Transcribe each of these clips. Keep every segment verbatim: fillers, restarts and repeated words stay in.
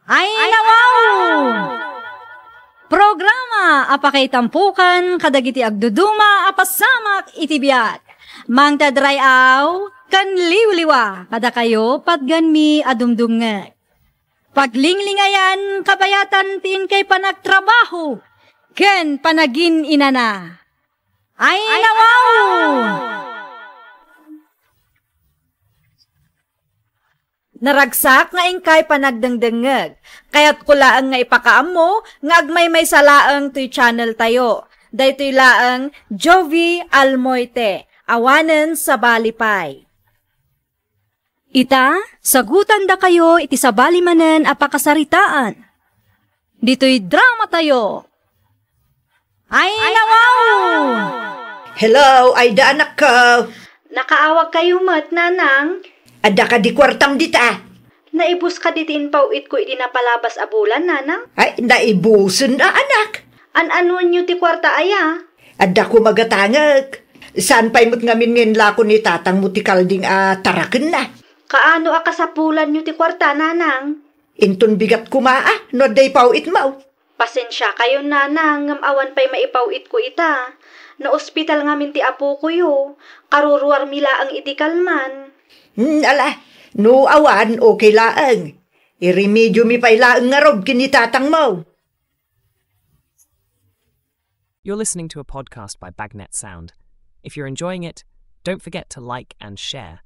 Ayna wow! Programa a pakaitampokan kadagiti agduduma a pasamak iti biag. Mangted ray-aw ken liwliwa kadakayo patgenmi a dumdumngeg. Paglinglingayan kabayatan ti inkay panagtrabaho ken panagin-inana. Ayna wow! Naragsak nga inkay panagdengdengngeg. Kayatko laeng nga ipakaammo nga agmaymaysa laeng toy channel tayo. Daytoy laeng Jovie Almoite, awanen sabali pay. Ita, sagutandakayo iti sabali manen a pakasaritaan. Ditoy drama tayo. Ayna wow! Hello, Aida anakko. Nakaawagkayo met, nanang? Adda kadi kuartam dita? Naibus kadi ti impaw-itko idi napalabas a bulan, nanang? Ay, naibusen a anak. An-anuenyo ti kuarta aya? Adda koma gatangek. Saan pay met ngamin nga inlako ni tatangmo ti kalding a tarakenna? Kaano a kasapulanyo ti kuarta, nanang? Inton bigat koma a no adda ipaw-itmo. Pasensiakayon, nanang, ngem awan pay maipaw-itko ita. Naospital ngamin ti apokoyo. Karuruarmi laeng iti kalman. Hmm, ala, no awan, okay laeng. Iremediomi pay laeng ngarud ken ni tatangmo. You're listening to a podcast by Bagnet Sound. If you're enjoying it, don't forget to like and share.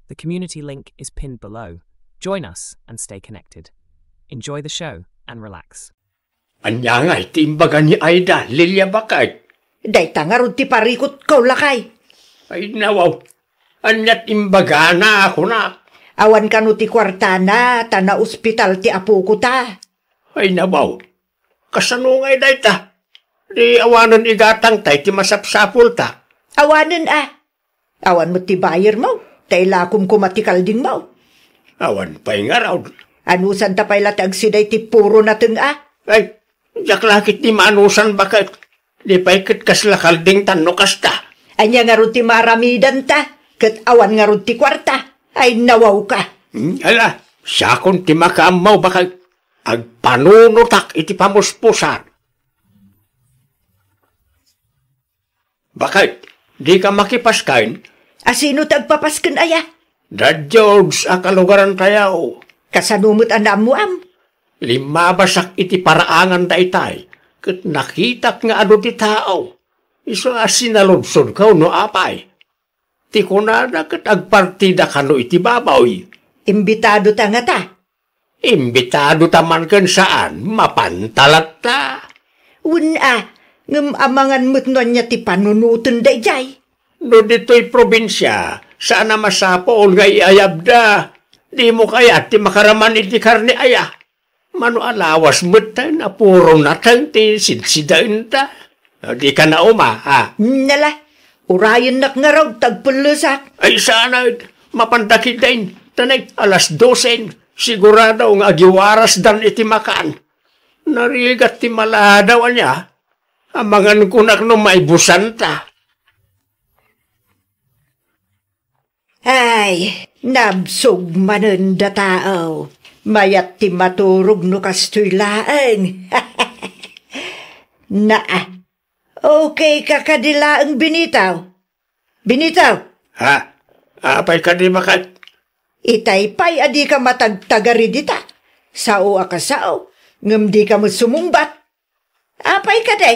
The community link is pinned below. Join us and stay connected. Enjoy the show and relax. Ania ngay ti imbaga ni Aida, Lilia baket? Dayta ngarud ti parikutko, lakay. Ay, nawaw. Ania ti imbagana, kunak? Awan kano ti kuartana, ta naospital ti apoko ta. Ay, nawaw. Kasano ngay dayta? Di awanen igatangta iti masapsapulta. Awanen a. Awan met ti bayarmo, ta ilakom koma ti kaldingmo. Awan pay ngarud. Anusanta pay la ti agsida iti puro nateng a? Ay, diak la ketdi maanusan baket. Di pay ket kasla kaldingtan no kasta. Ania ngarud ti maaramidanta? Ket awan ngarud ti kuarta. Ay, nawawka. Hmm, ala, siakon ti makaammo baket. Agpanunotak iti pamuspusan. Baket, dika makipasken? A sino ti agpapasken aya? Da George a kalugarantayo. Kasano met a naammoam? Limmabasak iti paraangan daytay, ket nakitak nga adu ti tao. Isu a sinaludsodko no apay. Ti kunana ket agpartida kano iti baboy. Imbitado ta ngata? Imbitado ta man ken saan, mapanta latta. Wen a, ngem amangan met no ania ti panunoten daydiay. No ditoy probinsia, saan a masapul nga iayabda. Dimo kayat ti makaraman iti karne aya? Mano a lawas met ta, napuro nateng ti sidsidaenta. Dika nauma, a? Nala, urayennak ngarud, tagpellesak. Ay, saan a, mapanta ketdin. Tanay, alas dosen. Sigurado nga agiwarasdan iti makan. Narigat ti maladaw ania? Amangan kunak no maibusanta. Ay, nabsog manen da tao. Mayat ti maturog no kastoy laeng. Naa. Okay ka kadi laeng, Benito? Benito? Ha? Apay kadi baket? Itay pay a dika matagtagari dita. Sao a kasao, ngem dika met sumungbat. Apay kadi?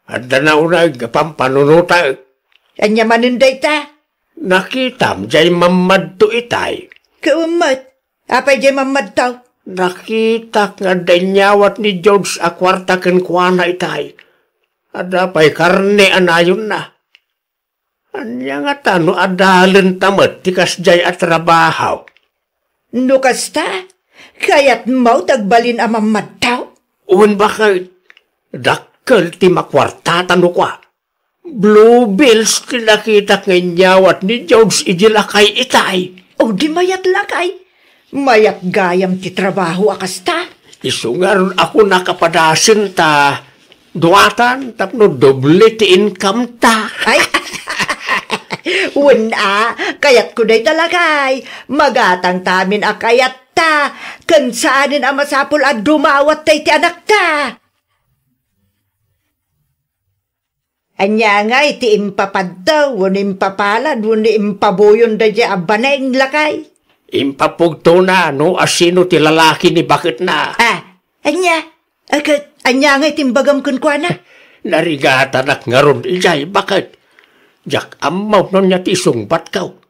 Adda nauneg a pampanunotek. Ania manen dayta? Nakitam jay mammadto itay. Ket met, apay jay mammadto? Nakitak nga adda inyawat ni George a kuarta kenkuana itay. Adda pay karne a nayonna. Ania ngata no adalenta met ti kasdiay a trabaho? No kasta, kayatmo ti agbalin a mammadto? Wen baket, dakkel ti makuartata no kua. Blue bills ti nakitak nga inyawat ni George idi lakay itay. O di mayat lakay. Mayat gayam ti trabaho a kasta. Isu ngarud a kunak a padasenta duatan tapno doble ti income ta. Ay. Wen a, kayatko dayta lakay. Magatangtamin a kayat anakta, ken saanen a masapul a dumawatta iti anakta. Ania ngay ti impapadto wenno impapalad wenno impabuyon daydiay a baneng, lakay? Impappugtona no asino ti lalaki ni baketna. Ah, ania? Ket ania ngay ti imbagam kenkuana? Narigatanak ngarud idiay baket. Diak ammo no ania ti isungbatko.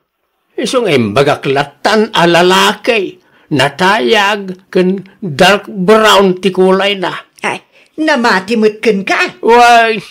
Isu nga imbagak lattan a lalaki, natayag ken dark brown ti kulayna. Ay, namati met kenka? Way,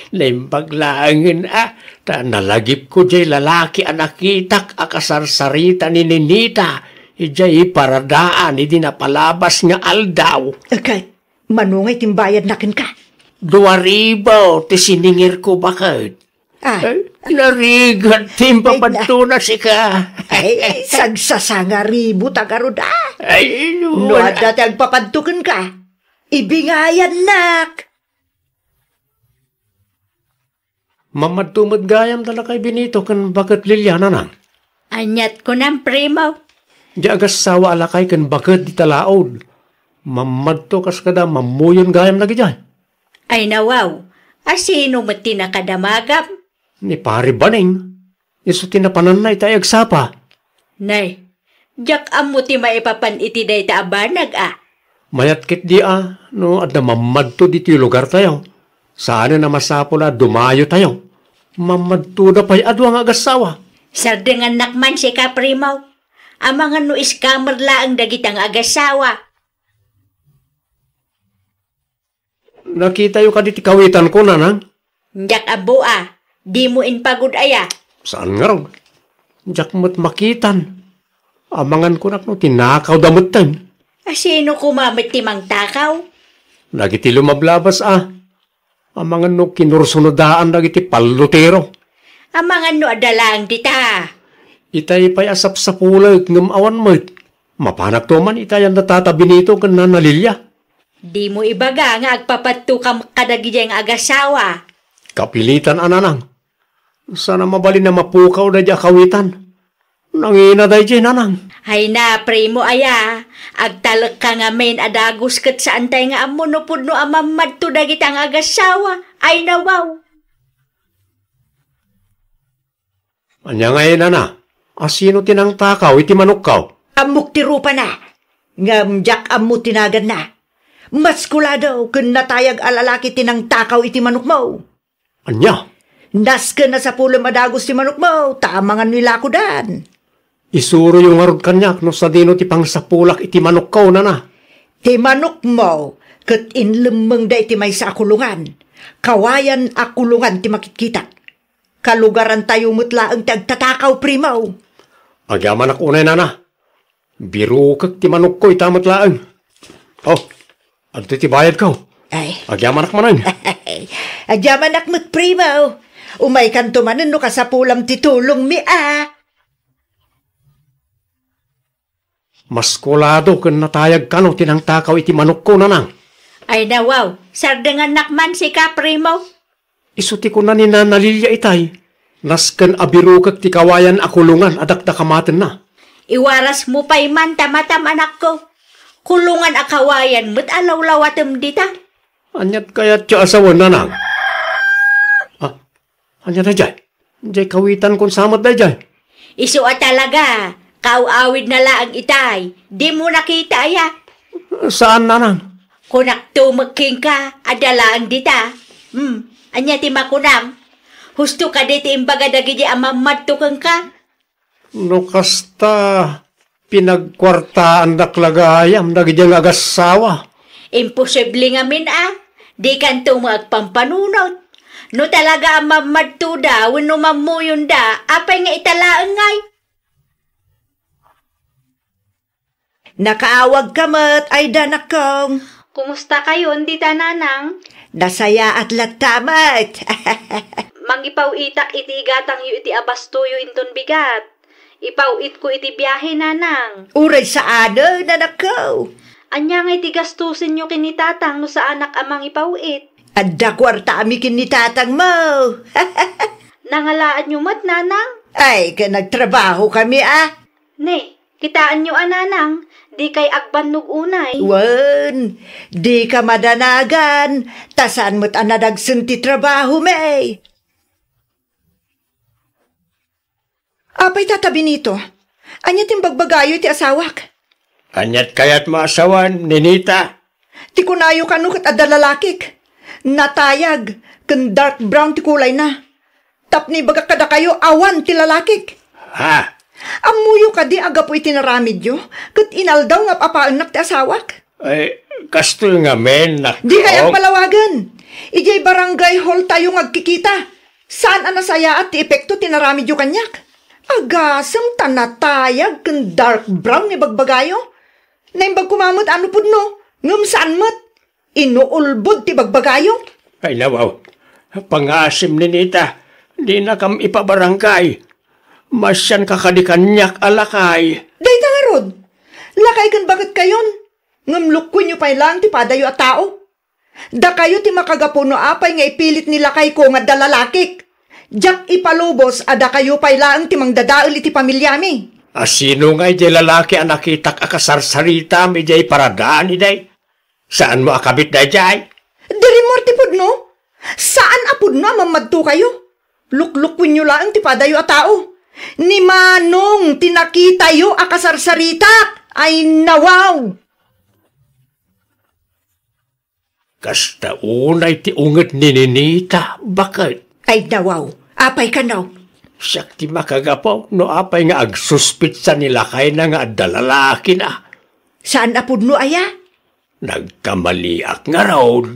naimbag laengen a, ta nalagipko diay lalaki a nakitak a kasarsarita ni Ninita idiay paradaan idi napalabas nga aldaw. Ket mano ngay ti imbayadna kenka? Dua ribu ti siningirko baket. Ah. Ay, narigat ti impapadtona sika. Ay, sagsasangaribu ta garud, ah. Ay, no, wala. Adda ti agpapadto kenka, ibingayannak. Mamadto met gayam da lakay Benito ken baket Lilia, nanang. Aniat kunam, primo? Di agassawa a lakay ken baket dita laod. Mamadto kas kada mammuyon gayam dagidiay. Ay nawaw, asino met ti nakadamagam? Ni Pari Baning. Isu ti napananna ita ay agsapa. Nay, diak ammo ti maipapan iti dayta a banag a. Mayat ketdi a no adda mammadto ditoy lugartayo. Saanen a masapul a dumayotayo. Mammadtoda pay a dua nga agassawa. Sardengannak man sika, primo. Amangan no scammer laeng dagita nga agassawa. Nakitayo kadi ti kawitanko, nanang? Diak ammo a, dimo impagud-aya? Saan ngarud? Diak met makitan. Amangan kunak no tinakawda metten. Asino koma met ti mangtakaw? Dagiti lumablabas a. Amangan no kinursonodaan dagiti pallutero. Amangan no adda laeng dita. Itay pay a sapsapulek ngem awan met. Mapanakto man itay a Tata Benito ken Nana Lilia. Dimo ibaga nga agpapadtokam kadagidiay nga agassawa. Kapilitan a, nanang. Saan a mabalin a mapukaw daydiay a kawitan. Nangina daydiay, nanang. Ay na, primo aya. Agtalekka ngamin a dagus ket saantay nga ammo no pudno a mammadto dagita nga agassawa. Ay nawaw. Ania ngay, nana? Asino ti nangtakaw iti manokko? Ammok ti rupana, ngem diak ammo ti naganna. Maskulado ken natayag a lalaki ti nangtakaw iti manokmo. Ania? Nasken a sapulem a dagus ti manokmo, ta amangan no ilakodan. Isuroyo ngarud kaniak no sadino ti pangsapulak iti manokko, nana. Ti manokmo ket inlemmengda iti maysa a kulongan. Kawayan a kulongan ti makitkitak. Kalugarantayo met laeng ti agtatakaw, primo. Agyamanak unay, nana. Birukek ti manokko ita met laeng. Oh, adtoy ti bayadko. Ay. Agyamanak manen. Agyamanak met, primo. Umaykanto manen no kasapulam ti tulongmi a. Maskulado ken natayag kano ti nangtakaw iti manokko, nanang. Ay nawaw, sardengannak man sika, primo. Isu ti kuna ni Nana Lilia itay, nasken a birukek ti kawayan a kulongan a dakdakamatenna. Iwarasmo pay man ta matam, anakko. Kulongan a kawayan met a lawlawatem dita. Aniat kayatyo a sawen, nanang? Ah, ania daydiay? Diay kawitan kon samet daydiay. Isu a talaga, kaaw-awidna laeng itay. Dimo nakita aya? Saan, nanang. Kunakto met kenka, adda laeng dita. Hmm, ania ti makunam? Husto kadi ti imbaga dagidi a mammadto kenka? No kasta, pinagkuartaandak la gayam dagidi nga agassawa. Imposible ngamin a, dikanto met agpampanunot. No talaga a mammadtoda wenno mammuyonda, apay nga ita laeng ngay? Nakaawagka met, ay danakko. Kumusta kayon dita, nanang? Nasayaat latta met. Mangipaw-itak iti igatangyo iti abastoyo inton bigat. Ipaw-itko iti biahe, nanang. Uray saanen, anakko. Ania ngay ti gastusenyo ken ni tatang no saanak a mangipaw-it? Adda kuarta a mi ken ni tatangmo. Nangalaanyo met, nanang? Ay, ken nagtrabaho kami, a. Ne, Kitaenyo a, nanang, dikay agbannog unay. Wen, dika madanagan, ta saan met a nadagsen ti trabahomi. Apay, Tata Benito, ania ti imbagbagayo iti asawak? Aniat kayatmo a sawen, Ninita? Ti kunayo kano ket adda lalakik. Natayag, ken dark brown ti kulayna. Tapno ibagak kadakayo, awan ti lalakik. Ha? Ammoyo kadi a gapu iti naramidyo, ket inaldaw nga ap-apaennak ti asawak? Ay, kastoy ngamin, nak-, Dikay agpalawagen. Idiay barangay hall tayo nga agkikita. Saan a nasayaat ti epekto ti naramidyo kaniak. Agasem ta natayag ken dark brown nga ibagbagayo. Naimbag koma met a no pudno, ngem saan met. Inuulbod ti bagbagayo. Ay, nawaw. Pangasim, Ninita, dinakam ipabarangay. Masianka kadi kaniak a lakay. Dayta ngarud, lakay ken baketkayon, ngem lukkuenyo pay laeng ti padayo a tao. Dakayo ti makagapu no apay nga ipilit ni lakayko nga adda lalakik. Diak ipalubos a dakayo pay laeng ti mangdadael iti pamiliami. A sino nga idiay lalaki a nakitak a kasarsaritam idiay paradaan, iday? Saanmo a kabit daydiay? Diri mo ti pudno? Saan a pudno a mammadtokayo? Luklukwenyo laeng ti padayo a tao. Ni Manong ti nakitayo a kasarsaritak. Ay, nawaw! Kasta unay ti unget ni Ninita, baket. Ay, nawaw. Apay kano? Siak ti makagapu no apay nga agsuspitsa ni lakayna nga adda lalakina. Saan a pudno aya? Nagkamaliak ngarud.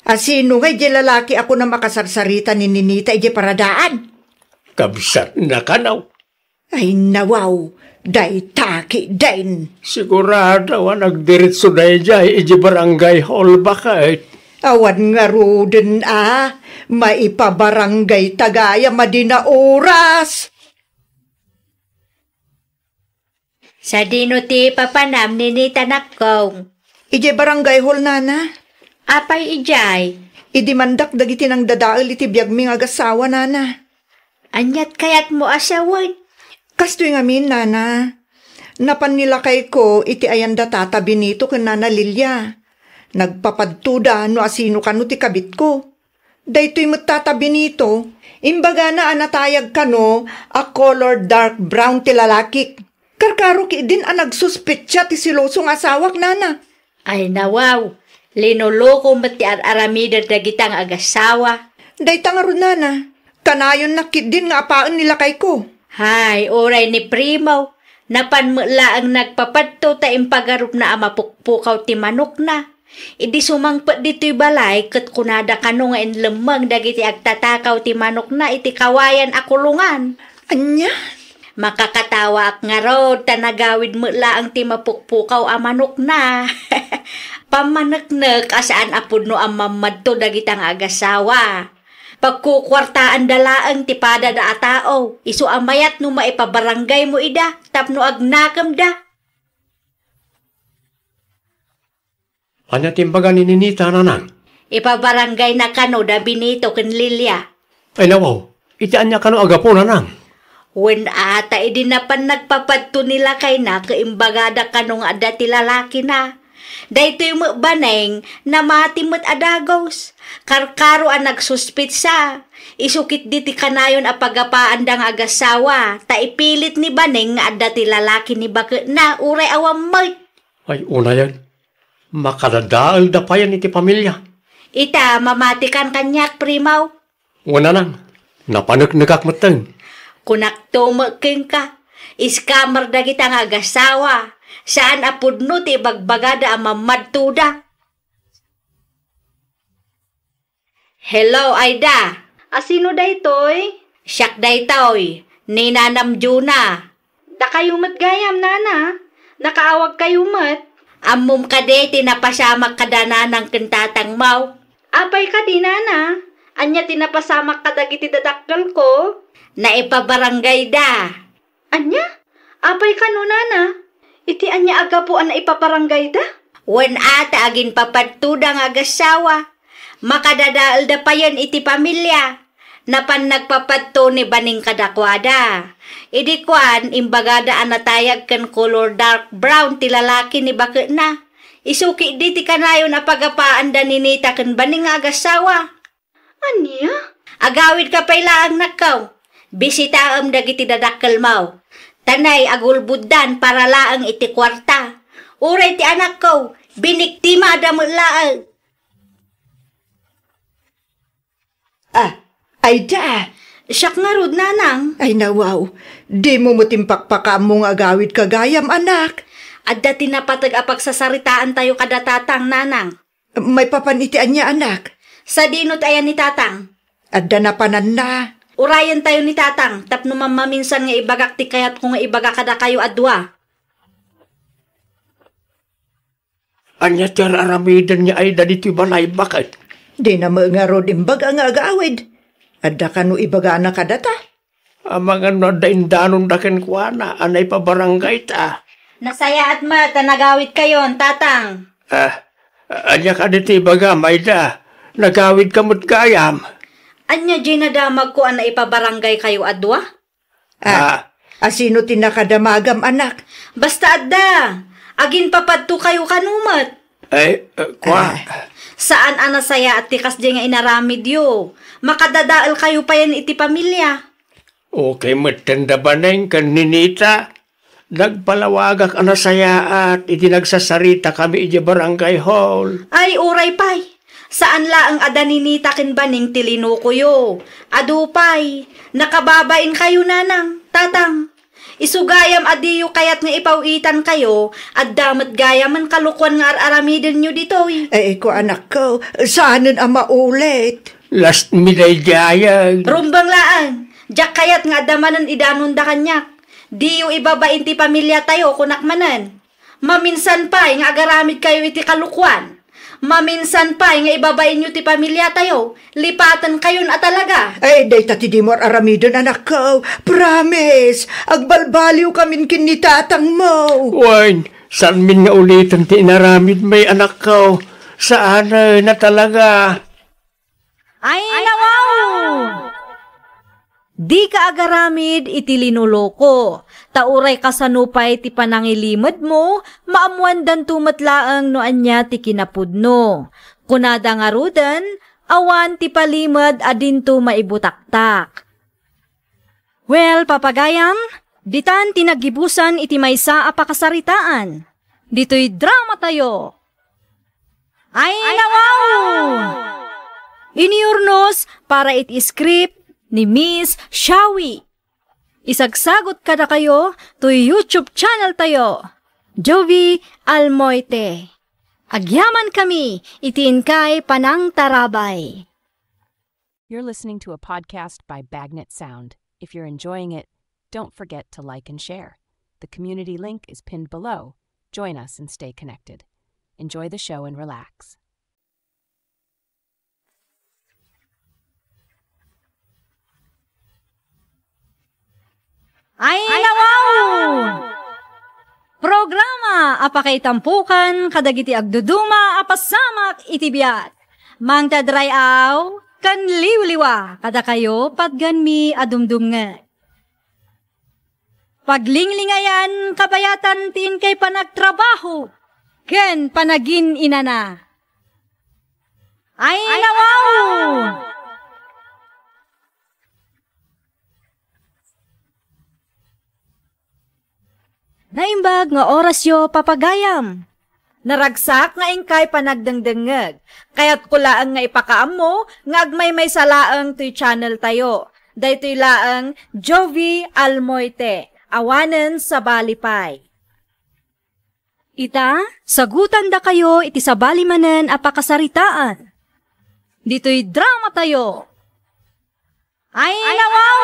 A sino nga idiay lalaki a kunam a kasarsarita ni Ninita idiay paradaan? Kabsatna kano. Ay, nawaw, dayta ketdin. Sigurado a nagdiretso daydiay idiay barangay hall, baket. Awan ngaruden a, maipabarangay ta gayam a dina oras. Sadino ti papanam, Ninita, nakkong? Idiay barangay hall, nana. Apay idiay? Idimandak dagiti nangdadael iti biagmi nga agassawa, nana. Aniat kayatmo a sawen? Kastoy ngamin, nana. Napan ni lakayko iti ayanda Tata Benito ken Nana Lilia. Nagpapadtoda no asino kano ti kabitko. Daytoy met, Tata Benito, imbagana a natayag kano a color dark brown ti lalakik. Karkaro ketdin a nagsuspetsa ti seloso nga asawak, nana. Ay, nawaw, linuluko met ti ar-aramiden dagita nga agassawa. Dayta ngarud, nana, kanayonnak ketdin nga apaen ni lakayko. Hay, uray ni Primo, napan met laeng nagpapadto ta impagarupna a mapukpukaw ti manokna. Idi sumangpet ditoy balay, ket kunada kano nga inlemmeng dagiti agtatakaw ti manokna iti kawayan a kulongan. Ania? Makakatawaak ngarud ta nagawid met laeng ti mapukpukaw a manokna. Pammaneknek a saan a pudno a mammadto dagita nga agassawa. Pagkukuartaanda laeng ti padada a tao, isu a mayat no maipabarangaymo ida tapno agnakemda. Ania ti imbaga ni Ninita, nanang? Ipabarangayna kano da Benito ken Lilia. Ay, nawaw, iti ania kano a gapu, nanang? Wen a, ta idi napan nagpapadto ni lakayna ket imbagada kano nga adda ti lalakina. Daytoy met baneng, namati met a dagus. Karkaro a nagsuspitsa. Isu ketdi ti kanayon a pagapaanda nga agassawa, ta ipilit ni baneng nga adda ti lalaki ni baketna, uray awan met. Ay, unayen. Makadadaelda payen iti pamilia. Ita, mamatikan kaniak, Primaw. Wen, nanang, napaneknekak metten. Kunakto met kenka, scammer dagita nga agassawa. Saan a pudno ti ibagbagada a mammadtoda. Hello, Aida. A sino daytoy? Siak daytoy, ni Nanam Juna. Dakayo met gayam, nana. Nakaawagkayo met. Ammom kadi ti napasamak kada nanang ken tatangmo? Apay kadi, nana? Ania ti napasamak kadagiti dadakkelko? Naipabarangayda. Ania? Apay kano, nana? Iti ania a gapu a naipabarangayda? Wen a, ta aginpapadtoda nga agassawa. Makadadaelda payen iti pamilia. Napan nagpapadto ni Baning kadakuada. Idi kuan, imbagada a natayag ken kolor dark brown ti lalaki ni baketna. Isu ketdi ti kanayon a pagapaanda ni Nita ken Baning nga agassawa. Ania? Agawidka pay laeng, nakkaw. Bisitaem dagiti dadakkelmo. Tanay agulboddan para laeng iti kuarta. Uray ti anakko, biniktimada met laeng. Ah, ay da. Siak ngarud, nanang. Ay, nawaw. Dimo met impakpakaammo nga agawidka gayam, anak. Adda ti napateg a pagsasaritaantayo kada tatang, nanang. Maipapan iti ania, anak? Sadino ti ayan ni tatang? Adda napananna. Urayentayo ni tatang, tapno mammaminsan nga ibagak ti kayatko nga ibaga kadakayo a dua. Ania ti ar-aramiden ni Aida ditoy balay, baket? Dina met ngarud imbaga nga agawid. Adda kano ibagana kadata? Amangan no adda indanonda kenkuana a naipabarangayta. Nasayaat met a nagawidkayon, tatang. Ah, ania kadi ti ibagam, Aida? Nagawidka met gayam. Ania diay nadamagko a naipabarangaykayo a dua? Ah, ah, asino ti nakadamagam, anak? Basta adda, aginpapadtokayo kano met. Ay, eh, kua. Ah. Saan a nasayaat ti kasdiay nga inaramidyo. Makadadaelkayo payen iti pamilya. Okay metten da Baning ken ni Nita. Nagpalawagak a nasayaat idi nagsasaritakami idiay barangay hall. Ay, uray pay. Saan laeng a da ni Nita ken Baning ti linukoyo. Adu pay, nakababainkayo, nanang, tatang. Isu gayam a diyo kayat nga ipaw-itankayo, adda met gayamen kalokuan nga ar-aramidenyo ditoy. Eh, iko, anakko, saanen a maulit. Last mi daydiay. Rumbeng laeng, diak kayat nga adda manen idanonda kaniak. Diyo ibabain ti pamilyatayo, kunak manen. Maminsan pay nga agaramidkayo iti kalokuan. Maminsan pay nga ibabainyo ti pamilyatayo, lipatenkayon a talaga. Ay, dayta ti dimo ar-aramiden, anakko. Promise, agbalbaliwkamin ken ni tatangmo. Wen, saanmin nga uliten ti inaramidmi, anakko. Saanen a talaga. Ay, nawaw! Dika agaramid iti linuko, ta uray kasano pay ti panangilimedmo, maammoandanto met laeng no ania ti kinapudno. Kunada ngaruden, awan ti palimed a dinto maibutaktak. Well, papagayam, ditan ti naggibusan iti maysa a pakasaritaan. Ditoy dramatayo. Ay, nawaw! Inurnos para iti script ni Miss Shawi. Isagsagot kadakayo toy YouTube channel tayo, Jovi Almoite. Agyaman kami iti inkay panangtarabay. You're listening to a podcast by Bagnet Sound. If you're enjoying it, don't forget to like and share. The community link is pinned below. Join us and stay connected. Enjoy the show and relax. Ay, nawaw! Programa a pakaitampokan kadagiti agduduma a pasamak iti biag. Mangted ray-aw ken liwliwa kadakayo patgenmi a dumdumngeg. Paglinglingayam kabayatan ti inkay panagtrabaho ken panagin-inana. Ay, nawaw! Naimbag nga orasyo, papagayam. Naragsak nga inkay panagdengdengngeg. Kayatko laeng nga ipakaammo nga agmaymaysa laeng toy channel tayo. Daytoy laeng Jovi Almoite, awanen sabali pay. Ita, sagutandakayo iti sabali manen a pakasaritaan. Ditoy dramatayo. Ay, nawaw!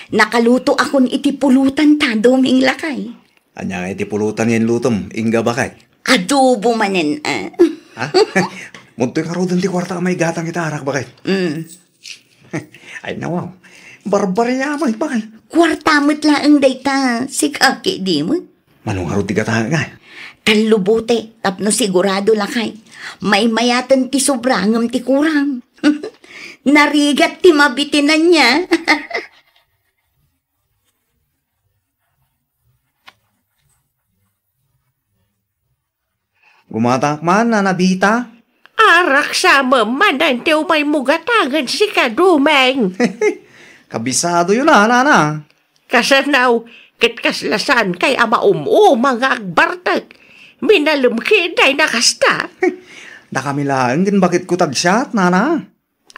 Nakalutoakon iti pulotanta, Doming, lakay. Ania nga iti pulotan nga inlutom, Inga, baket? Adobo manen, ah. Ha? Mudtoy ngaruden ti kuarta a maigatang ita arak, baket. Mm. Ay, nawaw. Barbaria met, baket. Kuarta met laeng dayta, sika ketdi met. Mano ngarud ti gatangek, nga? Tallo bote, tapno sigurado, lakay. Maymayaten ti sobra ngem ti kurang. Narigat ti mabitinanna. Gumatangak man, Nana Bita. Arak sa manen ti umaymo gatangen sika, Dumeng. Kabisadoyo la, Nana. Kasano, ket kasla saankay a maum-uma nga agbartek. Minalem ketdi a kasta. Dakami laeng ken baketko ti agsat, Nana.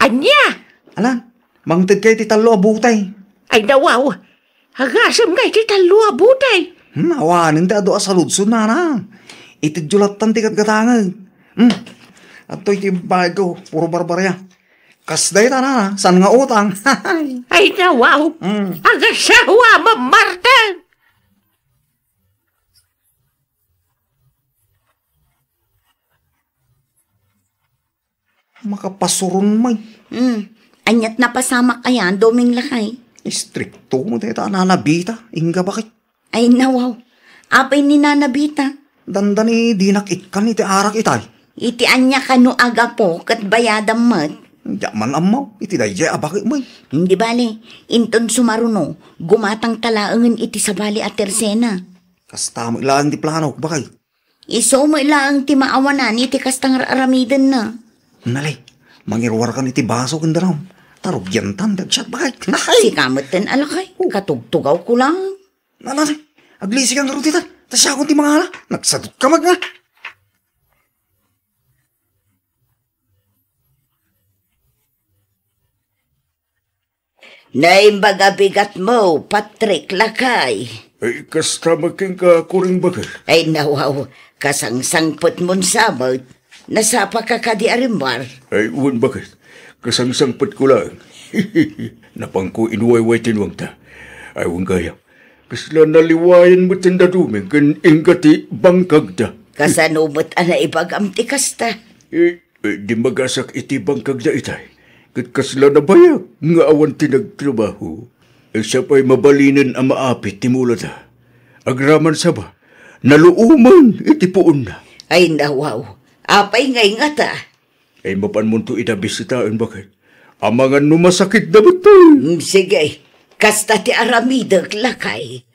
Ania? Ala, mangtedkay ti tallo a butay. Ay, nawaw. Agasem ngay ti tallo a butay. Hmm, awanen ti adu a saludsod, Nana. Itedyo latta ti gatgatangek. Hmm. Adtoy ti baegko, puro barbaria. Kas dayta, Nana, saan nga utang? Ay, nawaw. Hmm. Agasawa, Ma'am Marta. Makapasuron, may. Hmm. Aniat napasamak aya, Dumeng lakay? Istrikto mo dayta, Nana Bita. Ingga, baket. Ay, nawaw. Apay ni Nana Bita? Dandani dinak ikkan iti arak itay. Iti ania kano a gapu ket bayadam met? Diak man ammo. Iti daydiay a baket, may. Hindi bale. Inton sumaruno, gumatang ta laengen iti sabali a tersena. Kasta met laeng ti plano, baket. Isu met laeng ti maawanan iti kasta nga ar-aramidenna. Nalay, mangiruarkan iti baso ken danum. Ta rugiantan ti agsat, baket. Ay! Sika metten a lakay, katugtugawko laeng. Nalay, aglisikan ngarud ita. Ta siakon ti mangala. Nagsadutka met nga. Naimbag a bigatmo, Patrick, lakay. Ay, kasta met kenka, Kuring Baket. Ay, nawaw, kasangsangpetmon sa met. Nasapaka kadi a rimmuar? Ay, wen, baket. Kasangsangpetko laeng. Napanko inwayway ti nuangta. Ay, wen gayam. Kasla naliwayan met ti dadumeng ken ingga ti bangkagda. Kasano met a naibagam ti kasta? Eh, Eh, dimmagasak iti bangkagda itay, ket kasla nabayag nga awan ti nagtrabaho. Eh, siya pay mabalinen a maapit ti mulada. Agraman saba, naluomen iti puonna. Ay, nawaw. Apay ngay ngata? Ay, mapanmonto ida bisitaen, baket. Amangan no masakitda met. Mm, sige. Kasta ti aramidek, lakay.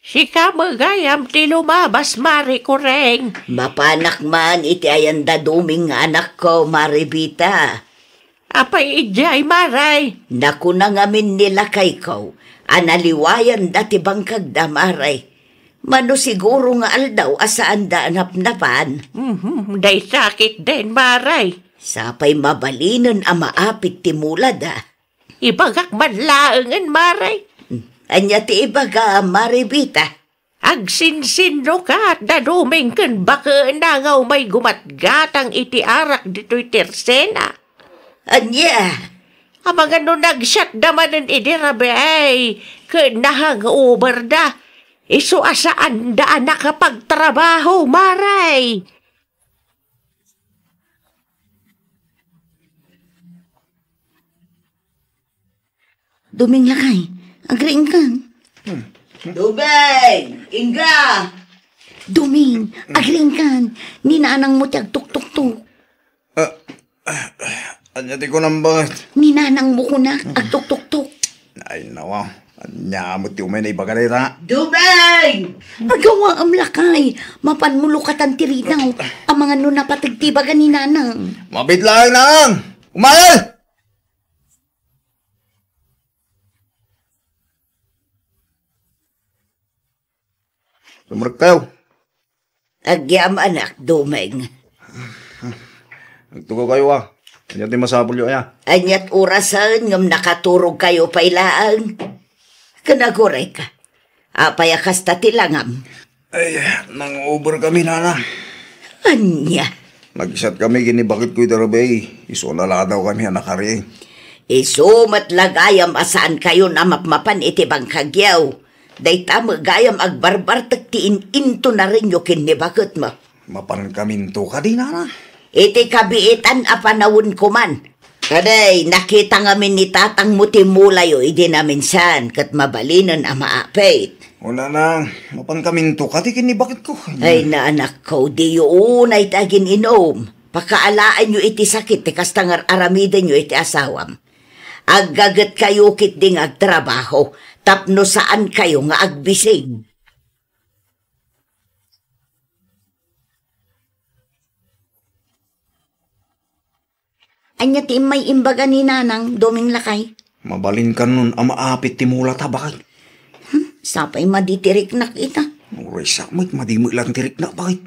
Sika met gayam ti lumabas, Mari Kureng. Mapanak man iti ayan dadumeng nga anakko, Mari Bita. Apay idiay, Mari? Nakuna ngamin ni lakayko a naliwayanda ti bangkagda, Mari. Mano siguro nga aldaw a saanda a napnapan. Mhm, dayta ketdin, Mari. Sapay mabalinen a maapit ti mulada. Ibagak man laengen, Mari. Ania ti ibaga, Mari Bita? Agsinsinno kat dadumeng ken bakena nga umay gumatgatang iti arak ditoy tersena. Ania? Amangan no nagsatda manen idi rabii ken nahangoverda. Isu a saanda a nakapagtrabaho, Mari. Dumeng lakay, agriingkan. Dumeng, ingga! Dumeng, agriingkan. Ni nanangmo ti agtuktuktok. Ah, ah, ania ti kunam, baket? Ni nanangmo kunak, agtuktuktok. Ay, nawa. Ania met ti umay naibaga dayta? Dumeng! Agawaam lakay, mapanmo lukatan ti rinaw. Amangan no napateg ti ibaga ni nanang. Mabit laeng, nanang! Umayal! Sumrekkayo. Agyamanak, Dumeng. Agtugaw kayo, ah. Ania ti masapulyo aya? Aniat orasen ngem nakaturog kayo pay laeng? Ken agurayka. Apay a kasta ti langam? Ay, nang-over kami, nana. Ania? Nagsat kami ken ni baketko iti rabii. Isu a naladaw kami a nakari. Isu met la gayam a saan kayon a mapmapan iti bangkagyo. Dayta met gayam agbarbartek ti in-intonarenyo ken ni baketmo. Mapan kaminto kadi, nana? Iti kabiitan a panawenko man. Kadi, nakita ngamin ni tatangmo ti mulayo idi naminsan ket mabalinen a maapit. O nanang, mapankaminto kadi ken ni baketko. Ay, naanakko, diyo unay ti agin-inum. Pakaalaenyo iti sakit ti kasta nga ar-aramidenyo iti asawam. Aggagetkayo ketdi nga agtrabaho tapno saankayo nga agbising. Ania ti immay imbaga ni Nanang Doming lakay? Mabalin kanon a maapit ti mulata, bakay. Hmm, sapay madi ti riknak ita. Uray sa met, madi met lang ti riknak, bakay.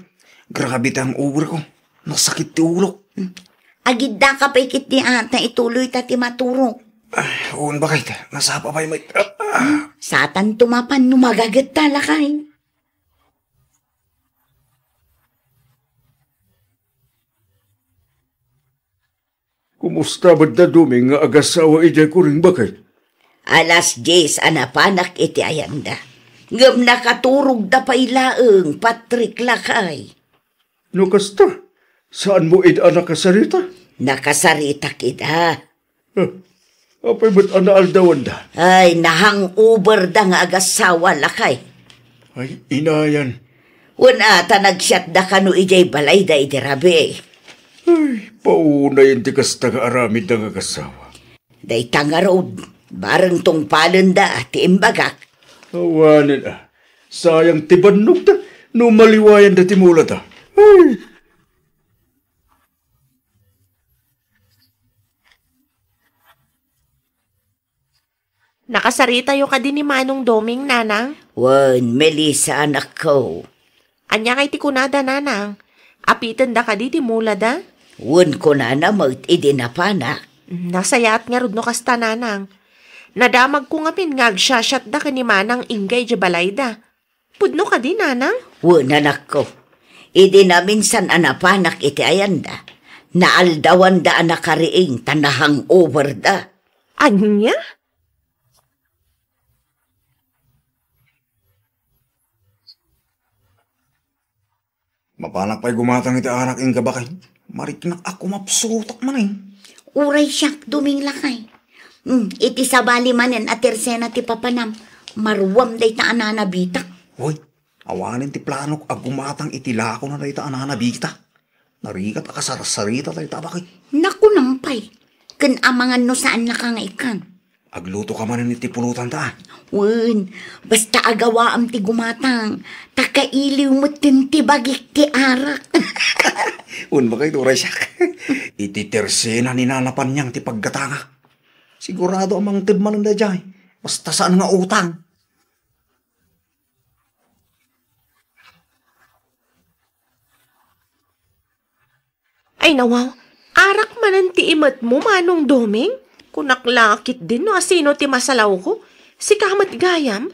Grabe ti hangover ko. Nasakit ti ulok. Hmm. Agiddaka pay ketdi a ta ituloy ta ti maturog. Ah, on, bakay. Nasapa pay met. Ah, ah. Satan tumapan no magagetta, lakay. Kumusta met da Doming nga agasawa idiay kuring, bakay? Alas dies a napanak iti ayanda. Ngem nakaturogda pay laeng, Patrick lakay. No kasta, saanmo ida a nakasarita? Nakasaritak ida. Ah, apay met a naaldawanda? Ay, nahangover da nga agasawa, lakay. Ay, inayan. Wen a, ta nagsiatda kano idiay balayda idi rabii. Ay, paunayen ti kasta nga aramidda nga agasawa. Dayta ngarud, bareng tungpalenda ti imbagak. Awanen a, sayang ti bannogda no maliwayanda ti mulata. Ay. Nakasaritayo kadi ni Manong Doming, Nanang? Wen, Melissa, anakko. Ania ngay ti kunada, Nanang? Apitenda kadi ti mulada? Wen, kunana met idi napanak. Mm, nasayaat ngarud no kasta, Nanang. Nadamagko ngamin nga agsiasiatda ken ni Manang Inggay idiay balayda. Pudno kadi, Nanang? Wen, anakko. Idi naminsan a napanak iti ayanda, naaldawanda a nakariing ta nahangover da. Ania? Mapanak pay gumatang iti arak, inka, bakay. Mariknak a kumapsutak manen. Uray siak, Doming lakay. Hmm, iti sabali manen a tersena ti papanam, maruam dayta a nanabitak. Hoy, awanen ti planok a gumatang iti lako na dayta a nanabita. Narigat a kasarsarita dayta a bakit. Nakunam pay, ken amangan no saannaka nga ikkan. Agluto ka manen iti pulutan ta. Wen, basta agawaam ti gumatang, ta kailiw metten ti bagik ti arak. Wen, bakit uray siak. Iti tersena ni Nana Panyang ti paggatanga. Sigurado a mangted manen daydiay. Basta saan nga utang. Ay, nawaw, arak manen ti imetmo, Manong Doming? Kunak la ketdin no asino ti masalawko. Sika met gayam?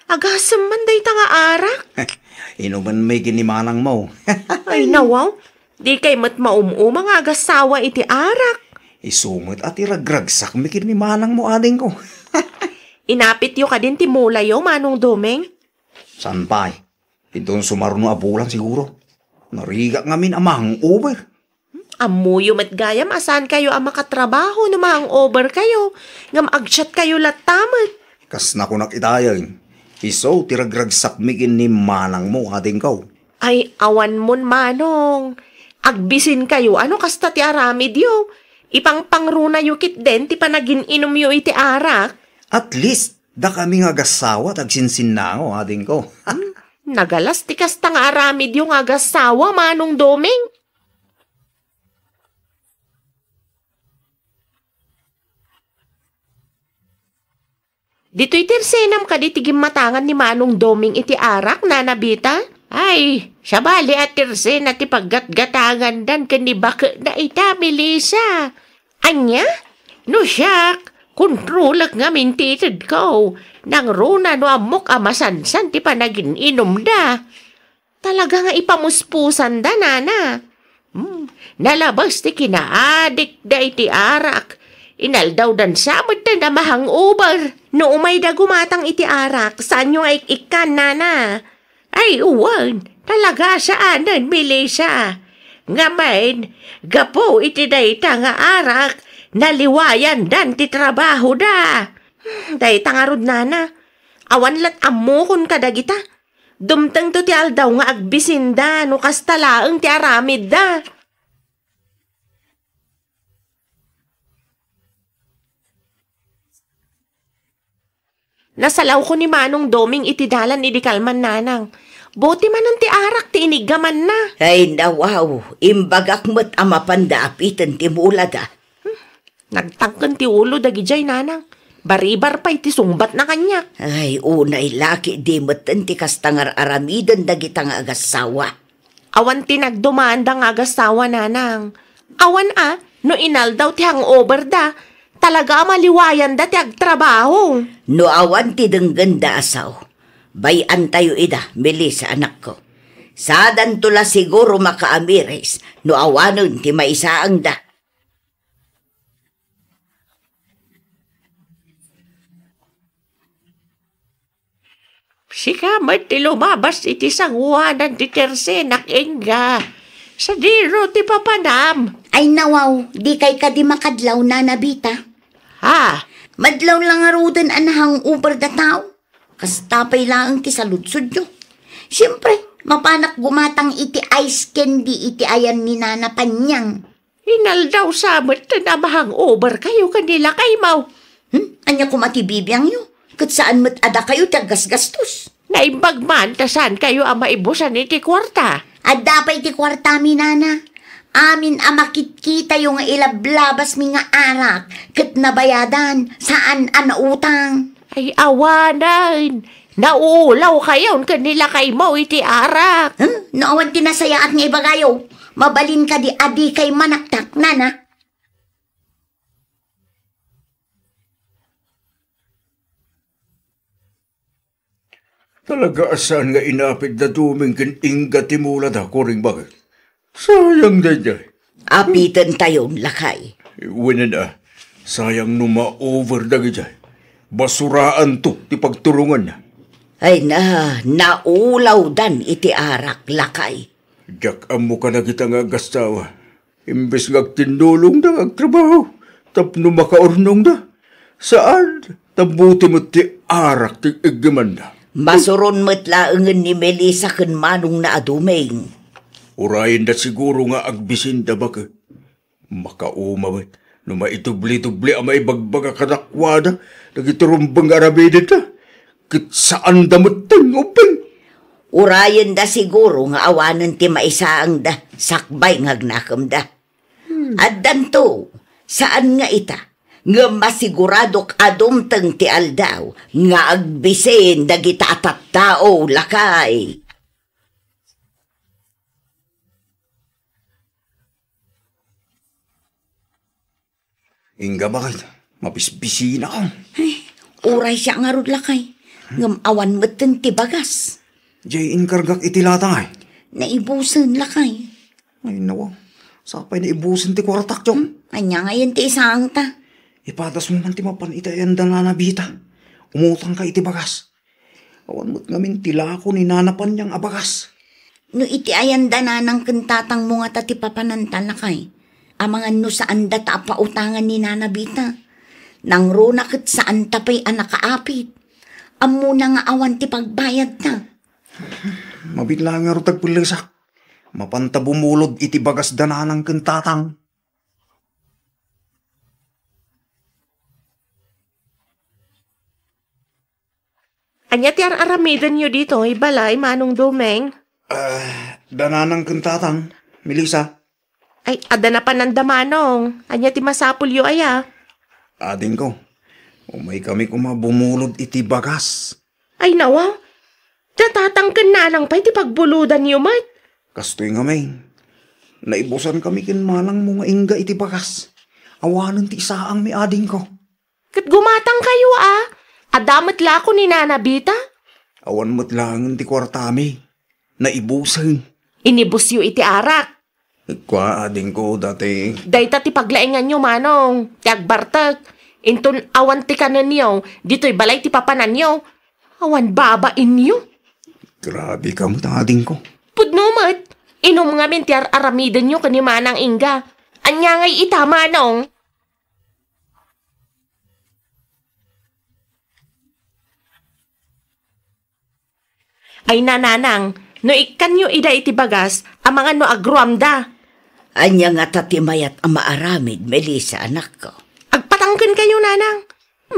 Agasem man dayta nga arak? Inumen mi ken ni manangmo. Ay, nawaw, dikay met maum-uma nga agasawa iti arak. Isu met a ti ragragsak mi ken ni manangmo, adingko. Inapityo kadin ti mulayo, Manong Doming? Saan pay? Inton sumarno a bulan siguro. Narigat ngamin a ma-hangover. Ammoyo met gayam a saankayo a makatrabaho no ma-hangover kayo, ngem agsiatkayo latta met. Kas nakunak itayen, isu ti ragragsak mi ken ni manangmo, adingko. Ay, awan mon, Manong. Agbisinkayo, ano kasta ti aramidyo? Ipangpangrunayo ketdin ti panagin-inumyo iti arak. At least, dakami nga agasawa ti agsinsinnango, adingko. Hmm, nagalas ti kasta nga aramidyo nga agasawa, Manong Doming. Ditoy ti ersenam kadi ti gimmatangan ni Manong Doming iti arak, Nana Bita? Ay, sabali a ti ersena ti paggatgatangandan ken ni baketna ita, Melissa. Ania? No siak, kontrolek ngamin ti itedko. Nangruna no ammok a masansan ti panagin-inumda. Talaga nga ipamuspusanda, Nana. Hmm, nalabas ti kinaadikda iti arak. Inaldawdan sa met ti namahangover. No umayda gumatang iti arak, saanyo nga ik-ikkan, Nana? Ay, uwan, talaga saanen, Melissa. Ngamin, gapu iti dayta nga arak, naliwayandan ti trabahoda. Hmm, dayta ngarud, Nana. Awan lat ammokon kadagita. Dumtengto ti aldaw nga agbisinda no kasta laeng ti aramidda. Nasalawko ni Manong Doming iti dalan idi kalman, nanang. Buti manen ti arak ti iniggamanna. Ay, nawaw, imbagak met a mapanda apiten ti mulada. Nagtangken ti ulo dagidiay, nanang. Baribar pay ti sungbatna kaniak. Ay, unay laki, di metten ti kasta nga ar-aramiden dagita nga agassawa. Awan ti nagdumanda nga agassawa, nanang. Awan a, no inaldaw ti hangover da, talaga a maliwayanda ti agtrabaho. No awan ti denggenda a sao, bay-antayo ida, Melissa, anakko. Sadanto la siguro makaamiris no awanen ti maisaangda. Sika met ti lumabas iti sanguanan ti tersenak, Inga. Sadino ti papanam? Ay, nawaw, dikay kadi makadlaw, Nana Bita? Ha? Madlaw la ngaruden a nahangover da tao. Kasta pay laeng ti saludsodyo. Siempre, mapanak gumatang iti ice candy iti ayan ni Nana Panyang. Inaldaw sa met a mahangover kayo ken ni lakaymo. Hmm? Ania koma ti bibiangyo? Ket saan met a dakayo ti aggasgastos. Naimbag man ta saan kayo a maibusan iti kuarta. Adda pay ti kuartami, nana. Amin a makitkitayo nga ilablabasmi nga arak ket nabayadan, saan a nautang. Ay, awanen. Nauulaw kayon ken ni lakaymo iti arak. Hmm? No awan ti nasayaat nga ibagayo, mabalin kadi a dikay manaktak, nana? Talaga a saan nga inapit da Doming ken Inga ti mulada, Kuring Bakit. Sayang daydiay. Apitentayon, lakay. Wen a, sayang no ma-over dagidiay. Basuraanto ti pagturonganna. Ay na, naulawdan iti arak, lakay. Diak ammo kadagita nga agassawa. Imbes nga agtinnulongda nga agtrabaho tapno makaurnongda, saan, ta buti met ti arak ti iggimanda. Masuron met laengen ni Melissa ken manongna a Doming. Urayenda siguro nga agbisinda, baket. Makauma met no maidubli-dubli a maibagbaga kadakuada dagiti rumbeng nga aramidenda, ket saanda metten nga ubbing. Urayenda siguro nga awanen ti maisaangda sakbay nga agnakemda. Hmm. Addanto, saan nga ita, ngem masiguradok a dumteng ti aldaw nga agbisin dagita a tattao, lakay. Inga, baket, mabisbisinakon. Ay, uray siak ngarud, lakay. Ngem awan metten ti bagas. Jay, inkargak iti latang, ay. Naibusen, lakay. Ay, nawa. Sapay naibusen ti kuartak, Jong. Hmm? Ania ngayen ti isaangta? Ipadasmo man ti mapan iti ayan da Nana Bita. Umutangka iti bagas. Awan met ngamin ti lako ni Nana Panyang a bagas. No iti ayan da nanang ken tatangmo ngata ti papananta, lakay, amangan no saanda ta a pautangan ni Nana Bita. Nangruna ket saanta pay a nakaapit. Ammona nga awan ti pagbayadta. Mabiit laeng ngarud ti agpellesak. Mapanta bumulod iti bagas da nanang ken tatang. Ania ti ar-aramidenyo ditoy balay, Manong Doming? Ah, da nanang ken tatang, Melissa. Ay, adda napananda, Manong. Ania ti masapulyo aya? Adingko, umaykami koma bumulod iti bagas. Ay, nawa, da tatang ken nanang pay ti pagbuludanyo met. Kastoy ngamin, naibusankami ken manangmo nga Inga iti bagas. Awanen ti isaangmi, adingko. Ket gumatangkayo a, adda met lako ni Nana Bita? Awan met laengen ti kuartami. Naibusen. Inibusyo iti arak. Kua, adingko, dati. Dayta ti paglainganyo, Manong, ti agbartek. Inton awan ti kanenyo, ditoy balay ti papananyo. Awan babainyo. Grabe ka met, adingko. Pudno met. Inum ngamin ti ar-aramidenyo ken ni Manang Inga. Ania ngay ita, Manong? Ay, nanang, no ikkanyo ida iti bagas, amangan no agruamda. Ania ngata ti mayat a maaramid, Melissa, anakko? Agpatangken kayo, nanang.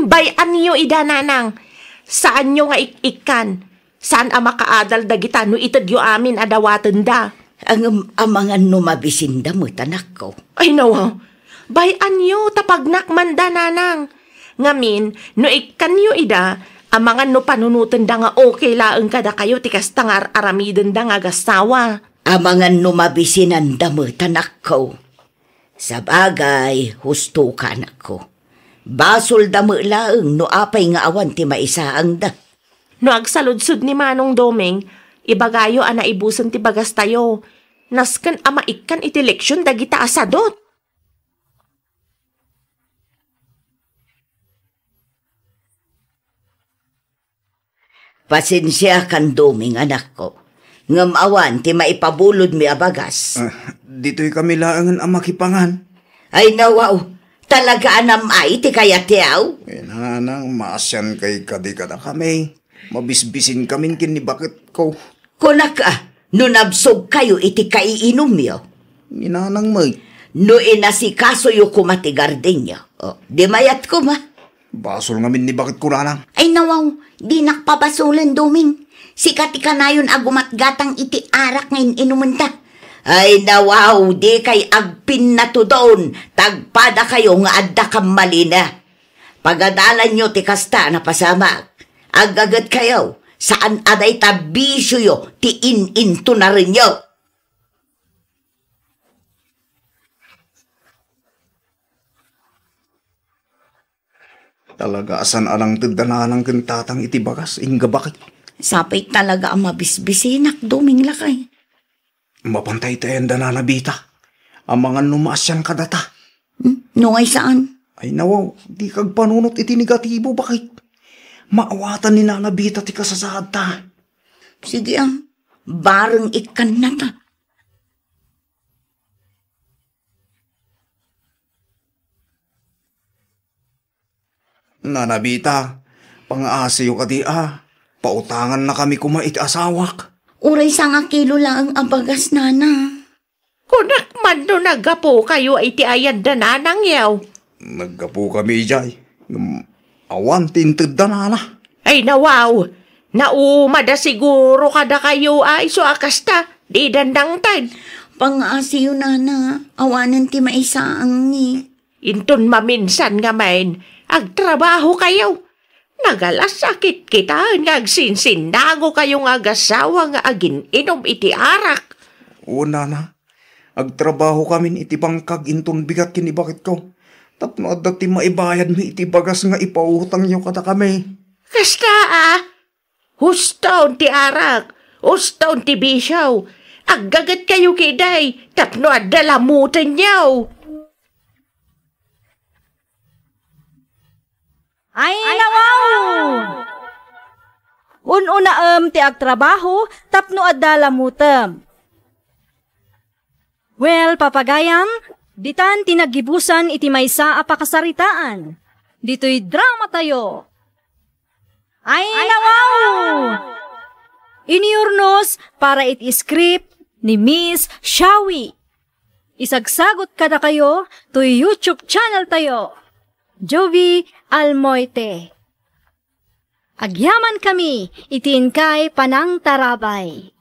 Bay-anyo ida, nanang. Saanyo nga ik-ikkan. Saan a makaadal dagita no itedyo amin a dawatenda. Ngem amangan no mabisinda met, anakko. Ay, nawa. Bay-anyo, ta pagnakmanda, nanang. Ngamin, no ikkanyo ida, amangan no panunotenda nga okay laeng kadakayo ti kasta nga ar-aramidenda nga agassawa. Amangan no mabisinanda met, anakko. Sabagay, husto ka, anakko. Basolda met laeng no apay nga awan ti maisaangda. No agsaludsod ni Manong Doming, ibagayo a naibusen ti bagastayo. Nasken a maikkan iti leksion dagita a sadut. Pasensiakan, Doming, anakko. Ngem awan ti maipabulodmi a bagas. Ah, ditoy kami laengen a makipangan. Ay, nawaw, talaga a nam-ay ti kayatyo? Eh, nanang, maasian kay kadi kadakami. Mabisbisin kamin ken ni baketko. Kunak a, no nabsog kayo iti kaiinumyo. Ni nanang met. No inasikasoyo koma ti gardenyo. O, di mayat koma. Basol ngamin ni baketko, nanang. Ay, nawaw, dinak pabasolen, Doming. Sika ti kanayon a gumatgatang iti arak nga in-inumenta. Ay, nawaw, dikay agpinnatudon, ta agpadakayo nga adda kammalina. Pagadalanyo ti kasta a napasamak. Aggagetkayo, saan a dayta bisioyo ti in-intunarenyo. Talaga a saan a nangted da nanang ken tatang iti bagas, ingga bakit? Sapay talaga a mabisbisinak, Doming, lakay. Mapantay ti ayan da Nana Bita. Amangan no maasian kadata. Hmm? No ngay saan? Ay, nawaw, dika agpanunot iti negatibo, bakit? Maawatan ni Nana Bita ti kasasaadta. Sige, ah. Bareng ikkannata. Nana Bita, pangaasiyo kadi a, pautangannakami koma iti asawak. Uray sangakilo laeng a bagas, nana. Kunak man no naggapukayo iti ayan da nanangyo. Naggapukami idiay, ngem awan ti inted da nana. Ay, nawaw, naumada siguro kadakayo a isu a kasta, dida nangted. Pangaasiyo, nana, awanen ti maisaangmi. Inton maminsan ngamin, agtrabahokayo. Nagalas a kitkitan nga agsinsinnagokayo nga agassawa nga agin-inom iti arak. Wen, nana, agtrabahokamin iti bangkag inton bigat ken ni baketko, tapno adda ti maibayadmi iti bagas nga ipautangyo kadakami. Kasta a, huston ti arak, huston ti bisio. Aggagetkayo ketdi tapno adda lamutenyo. Ay, nawaw! Un-unaem ti agtrabaho tapno adda lamutem. Well, papagayam, ditan ti naggibusan iti maysa a pakasaritaan. Ditoy dramatayo. Ay, nawaw! Inurnos para iti script ni Miss Shawi. Isagsagot kadakayo toy YouTube channel tayo, Jovi Almoite. Agyamankami iti inkay panangtarabay.